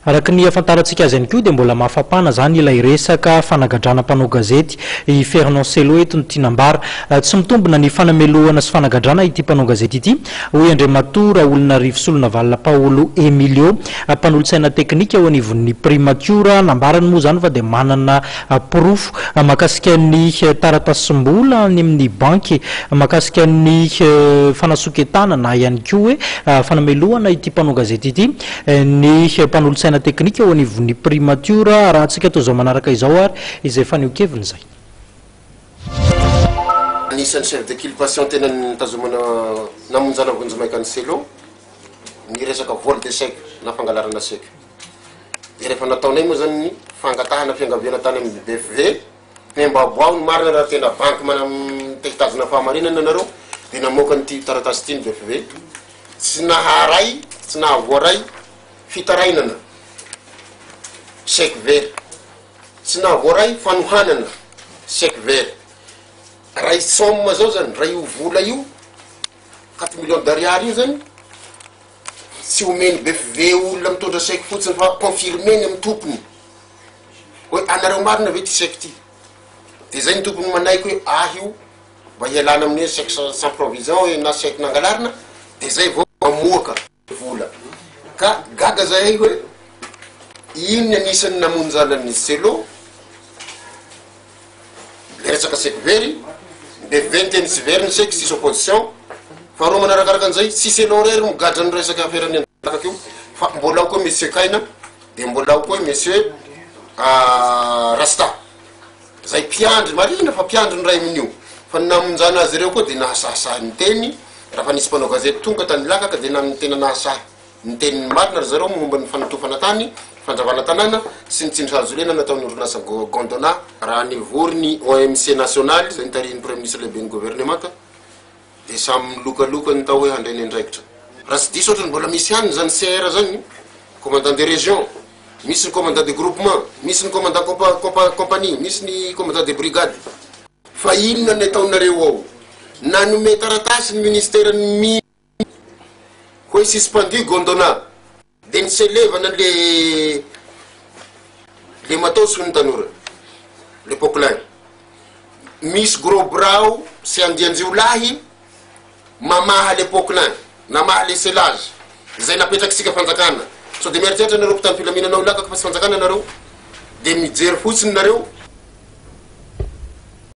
Araka ny ahafantarantsika azy ihany koa dia mbola mafampana izany ilay resaka fanagadrana mpanao gazety i Fernand Cello eto no tiana ambara. Tsy mitombina ny fanamelohana sy fanagadrana ity mpanao gazety ity, hoy Andriamatoa Raholinarivo Solonavalona Paolo Emilio, mpanolotsaina teknika eo anivon'ny Primatiora. Nambarany moa izany fa dia manana porofo mahakasika ny taratasim-bola any amin'ny banky mahakasika ny fanasoketana na ihany koa hoe fanamelohana ity mpanao gazety ity ny mpanolotsaina teknika eo anivon'ny Primatiora. Arahantsika toa izao manaraka izao ary izay fanehoan-keviny izay. Anisan'ny chef d'inculpation tena nitazomana namonjana vonjimaika an'i Cello ny resaka vol de chèque na fangalarana chèque. Dia rehefa nataonay moa zany ny fangatahana fiangaviana tany amin'ny BFV hoe mba aboaho ny marina raha tena banky mana- te hitazona fahamarinana nareo dia namoaka an'ity taratasy ity ny BFV. Tsy naharay, tsy nahavoaray fitarainana chèque very. Tsy nahavoaray fanohanana chèque very. Raha i somme zao zany, raha io vola io, 4 millions d'ariary io zany, tsy omeny BFV olona mitondra chèque fotsiny fa confirmeny amin'ny tompony hoe anareo marina ve ty chèque ty? De zay ny tompony manaiky hoe ahy io mba hialana amin'ny hoe chèque sans provision hoe na chèque nangalarina, de zay vao mamoaka vola. Ka gaga zahay hoe ino ny anisan'ny namonjana ny Cello le resaka chèque very, BFV niteny tsy very ny chèque, tsisy opposition. Faharoa manarakaraka an'izay, tsy Cello rery migadra ny resaka affaire ny Andakaka io fa mbola ao koa monsieur Kaina, de mbola ao koa monsieur Rasta zay mpiandry, marihina fa mpiandry ny ray amin'io, fa ny namonjana azy ireo koa de nahasahisahy niteny. Raha fa nisy mpanao gazety tonga tany Ilakaka de na tena nahasahy niteny ny marina ry zareo momba ny fanotofana tany, fandravana tanàna sy ny tsindry hazo lena nataon'ny orinasa Gondona. Raha nivory ny OMC nasionaly izay notarihin'ny Praiminisitra lehiben'ny governemanta dia samy milokaloka ny tao hoe handray ny andraikitra. Raha tsy diso ohatrany mbola misy ihany izany CR zany, commandant de région, misy ny commandant de groupement, misy ny commandant compagnie, misy ny commandant de brigade. Fa inona ny ataonareo ao? Nanome taratasy ny ministeran'ny mines hoe suspendu Gondona de niselevana le le matos hoy ny tanora, le poclain. Misy gros bras ao sy andian-jiolahy mamaha le poclain, namaha le scellage izay napetrak'isika fanjakana. Sao de mieritreritra nareo mpitandro filaminana ao Ilakaka fa tsy fanjakana nareo? De mijery fotsiny nareo.